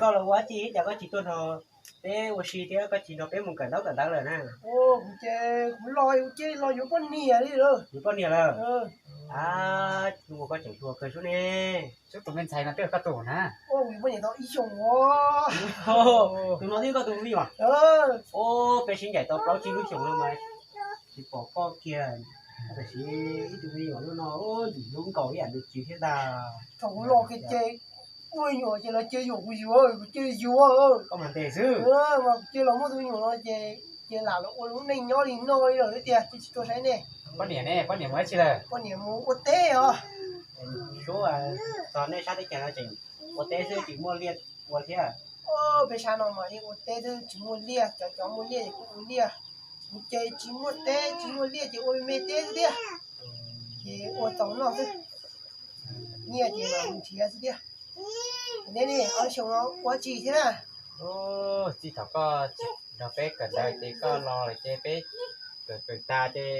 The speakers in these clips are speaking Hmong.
koj los ua dab tsi cas koj tsis tuaj nrog peb ua si thiab koj tsis nrog peb mus kawm ntaub kawm ntawv lawm na? Kuv ces kuv los kuv cia li los yuav poj niam li lawm. Yuav poj niam lawm? Ua koj tseem hluas kawg xwb ne. Xyov tus me ntxhais no twb yog koj tus na. Ua kuv poj niam tau ib xyoos os. Tus no twb yog koj tus me nyuam? Peb sib ncaim tau plaub tsib lub xyoos no mas tsis pom koj kiag. Tab sis ib tug me nyuam no ntxim hlub nkaus ib yam li txiv thiab ntag. Thaum kuv los kiag ces ua me nyuam ces lawv cia yuam kuv yuav, kuv cia li yuav. Koj mag ntes xwb. Mas kuv cia los muaj tus me nyuam no ces cia lam los ua lub neej nyob li no li lawm thiab tiag, cia tsis tuaj saib nej. Poj niam ne, poj niam mus dab tsi lawm? Poj niam mus ua teb os. Suav txog nej sab teb chaws no tseem ua teb xwb tsis muaj liaj ua thiab? Peb sab no mas yeej ua teb xwb tsis muaj liaj, cov cov muaj liaj ces kuj ua liaj. Kuv ces tsis muaj teb tsis muaj liaj ces ua me me teb xwb tiag. Ces ua tau noj xwb, nyiaj ces los nrhiav xwb tiag. Neb ne, ob xyoos no ua tsi thiab? Txij thaum koj nrog peb kawm ntawv ces koj los lawm ces peb kawm kawm tas ces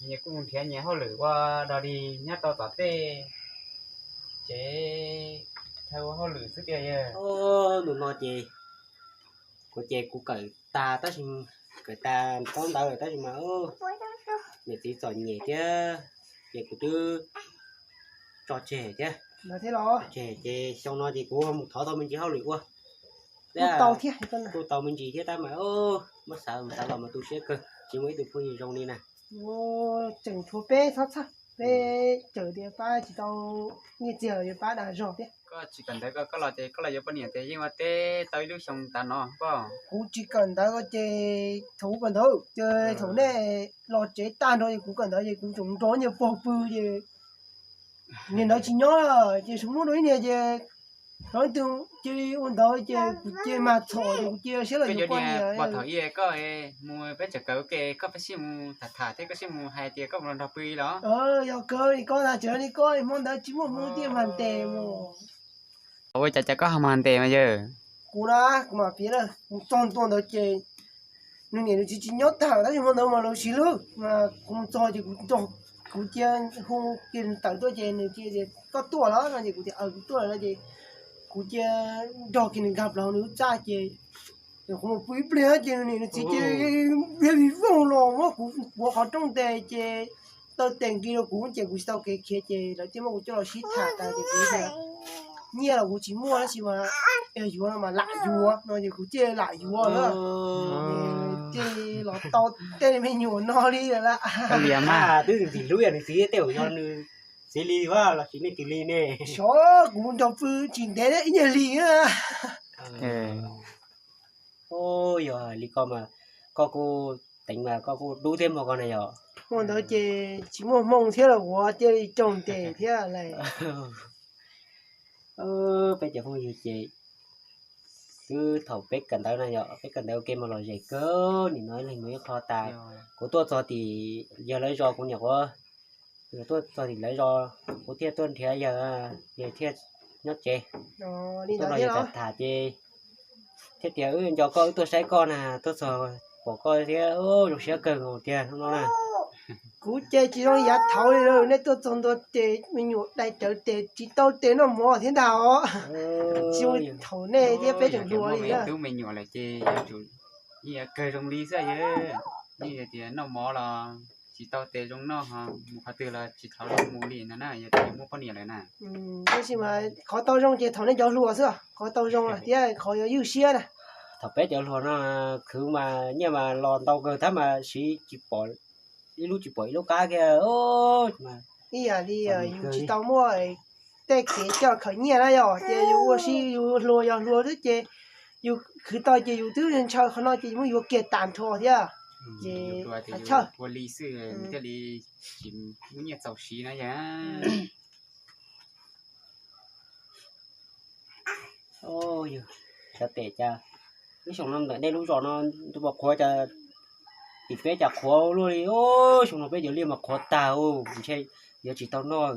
nyias kuj nrhiav nyias hauj lwm ua dog dig nyob rau tom tej tsev chaw ua hauj lwm xwb tiag yawg. Ntu no ces kuv ces kuv kawm tas tab sis, kawm tas ntaub ntawv lawm tab sis mas niam txiv txom nyem thiab ces kuv twb tso tseg thiab. Tseg ces xyoo no ces kuv mus thov tau me ntsis hauj lwm ua thiab, kuj tau me ntsis thiab tab mas muab xav mus xav los mas tu siab kawg tsis muaj ib tug phooj ywg zoo li na. Tseem tshuav peb txhob txhawj, peb cawm tias pab tsis tau nyiaj txiag los yuav pab dag zog thiab. Koj tsis kawm ntawv koj los ces koj los yuav poj niam ces yeej ua teb tau ib lub xyoo tas no pob? Kuv tsis kawm ntawv ko ces thaum kuv kawm ntawv ces thaum nej los tsev tag nrho ces kuv kawm ntawv ces kuv tseem nrog nyias pog pw ces niag ntawd tsis nyob ces tseem muab rau ib niag ces rau ib tug cia li ua ntawd ces kuv cia li mag txhom ces kuv cia li siab los yuav poj niam. Pom thaum ub koj mus peb tseem kawm ua ke koj peb sib mus tham tham thiab koj sib mus hais tias koj mus los nrog pw los? Yog kawg li koj ntag, tseem li koj hmo ntawd tsis muaj hmoo tiaj mag ntes mus. Ua cas cas koj ho mag ntes mas yawg? Kuv na, kuv mam piav na, kuv txog ntua ntawd ces nws niam nws txiv tsis nyob tag tab sis hmo ntawd mas lawv siv lawm mas kuv mus txog ces kuv nrog, kuv cia hu kiag tawm tuaj ces nws cia tias koj tuaj los no ces kuv tias kuv tuaj lawm no ces kuv cia nrog kiag nws nkag plaws hauv nws lub txaj ces kuv mus pw ib pliag ces nws niam nws txiv cia li vij voog los muab kuv puav qhov rooj ntes ces taw tes nqi rau kuv ces kuv tsis tau kev khiav ces lawv thiaj muab kuv coj los sib tham tas ces kuv tias nyiaj los kuv tsis muaj tab sis mas yog yuav no mas lam yuav no ces kuv thiaj lam yuav na. Ces los tau tej me nyuam no li lawm. Twb ntxim hlub yog nws txiv tej zaum yog nws txiv li los sis nej twg li ne? Xyov kuv nrog pw tsis ntev ib nyuag hlis na. Yog li koj mas koj kuj teev mas koj kuj dub thiab mog koj na yog. Hmo ntawd ces tsis muaj hmoo thiab los kuv thiaj li raug ntes thiab lauj. Peb cov phooj ywg ces twb thaum peb kawm ntawv na yog peb kawm ntawv ua ke mas lom zem kawg nim no leej mus ib qho tas. Kuv tuaj txog tim yawg lawv zos kuv nyuam qhuav tuaj txog tim lawv zos kuv thiaj tuaj nrhiav yawg, yawg thiaj nyob tsev. Tuaj nrog yawg tham tham ces thiaj tias wb nco koj wb tuaj saib koj na, tuaj txog pom koj thiab zoo siab kawg nkaus tiag no na. Kuv ces tsis zoo yav thaud li lawm, nej tuaj txog ntua ces me nyuam dai rawv tes tsis tau tes noj mov thiab ntag os. Tsis zoo thaum nej thiab peb tseem hluas li na. Tub me nyuam lawm ces yuav tsum yeej yuav kawg zoo li xwb yawg, yeej tias noj mov los tsis tau tes zoo noj, mus qhov twg los tsis thov zoo mus li no na, yog tias muaj poj niam lawm na. Tab sis mas qhov tau zoo ces thaum nej cov hluas xwb, qhov tau zoo thiab qhov yuav ywj siab na. Thaum peb cov hluas no khwv mas nyiaj mas los ntau kawg tab mas siv tsis pom, ib lub tsis pom ib lub qab kiag. Ib yam li yus tsis tau muaj tej kev coj khawv nyiaj na yom, ces yus ua si yus hluas yog hluas xwb ces yus khwv tau ces yus twb ntshaw qhov no ces yus muab yuav kiag tas nrho thiab. Ces ua li xwb thiaj li tsis muaj nyiaj txaus siv na yom. Yog Cov tes cas ib xyoo no ntawm nej lub zos no ntu mas qhuav cas, tim peb cas qhuav luaj li, xyoo no peb cov liaj mas qhuav tag, ntshe yuav tsis tau noj.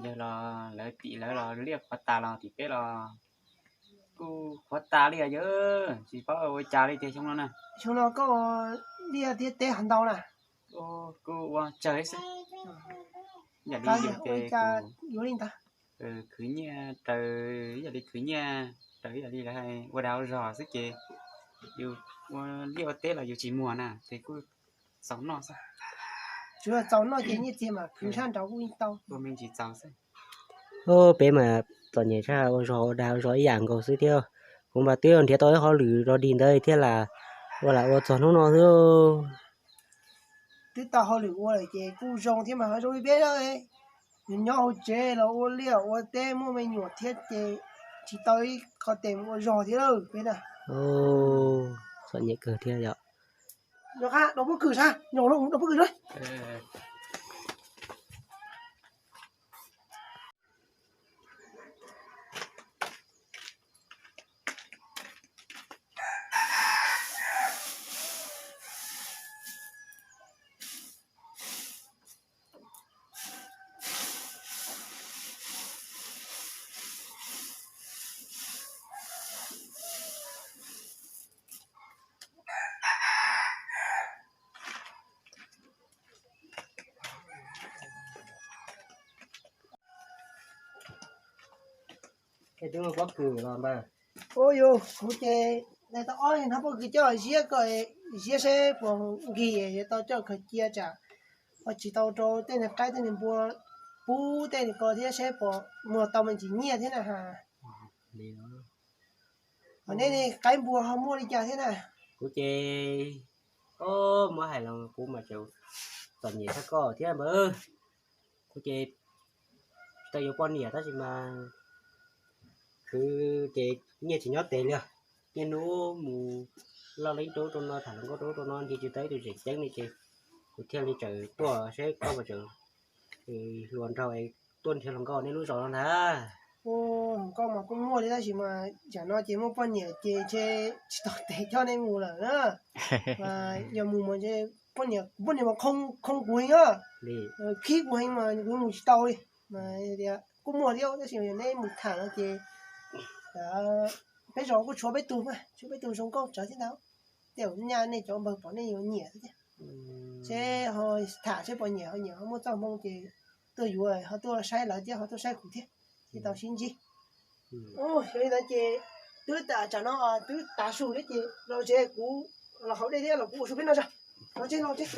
Yog los lawv tim lawv los liaj qhuav tas los tim peb los kuj qhuav tas li yawg, tsis paub ua cas li tiag xyoo no na. Xyoo no koj liaj thiab teb ho ntau na. Kuj ua tsawg xwb. Yam li yus ces yuav li ntawd, khwv nyiaj raws, yam li khwv nyiaj raws yam li lawv hais ua dag ua zog xwb ces yus ua liaj ua teb los yus tsis muag na ces kuj txaus noj xwb. Tsuas yog txaus noj ces nyiaj txiag mas khwv sab nraud kuj yeej tau, ua me ntsis txaus xwb. Peb mas txom nyem tshaj, ua zog ua dag ua zog ib yam nkaus xwb thiab. Kuv mas twb nrhiav tau ib hauj lwm rau dig ntawd thiab las, ua lam ua txog hnub no xwb. Twb tau hauj lwm ua lawm ces kuj zoo thiab mas, ho zoo li peb lawm, nyob hauv tsev los ua liaj ua teb muaj me nyuam thiab ces tsis tau ib qho tes mus ua zog thiab lawm peb na. Txom nyem kawg thiab yom. Nyob qab rau pob kws sab, nyob rau pob kws sab. Ua yus, kuv ces tau ob hnab pob kws coj ziab ko, ziab seb puas nkig yuav tau coj khaws cia tsam ho tsis tau rau tej niag qaib tej niag npua pub tej niag ko thiab seb puas muag tau me ntsis nyiaj thiab na has. Ho nej ne, qaib npua ho muaj li cas thiab na? Kuv ces, o, muab hais los kuv mas tseem txom nyem tshaj koj thiab npawg. Kuv ces tau yuav poj niam tab sis mas khwv ces nyiaj tsis nyob tes li. Niaj hnub mus loj leeb rau ub rau no, tham hluas nkauj rau ub rau no, nrhiav tsis tau ib tug tseem ceeb li ces kuv thiaj li tseem tuaj seb koj puas tseem hluas nraug es tuaj nrhiav hluas nkauj nej lub zos no ntag. Hluas nkauj mas kuj muaj li tab sis mas tsam no ces muaj poj niam ces ntshe tsis tau tes coj nej mus lawm na. Mas yog mus mas ntshe poj niam, poj niam mas khoo kuv heev, khib kuv heev mas kuv mus tsis tau li. Mas tias kuj muaj thiab tab sis yog nej mus tham no ces peb zos kuj tshuav peb tug, tshuav peb tug zoo nkauj tsawv thiab ntag. Tej zaum nyaj nej cov npawg pom nej yuav nyiam thiab. Seb ho tham seb puas nyiam, ho nyiam ho muaj txoj hmoo ces tuaj yuav ho tuaj saib lawv thiab ho tuaj saib kuv thiab, thiaj tau sib ntsib. Yog li ntawd ces twb tas tsam no twb tav su thiab ces los tsev, kuv los haus dej thiab los kuv ua su peb no tso. Los tsev, los tsev.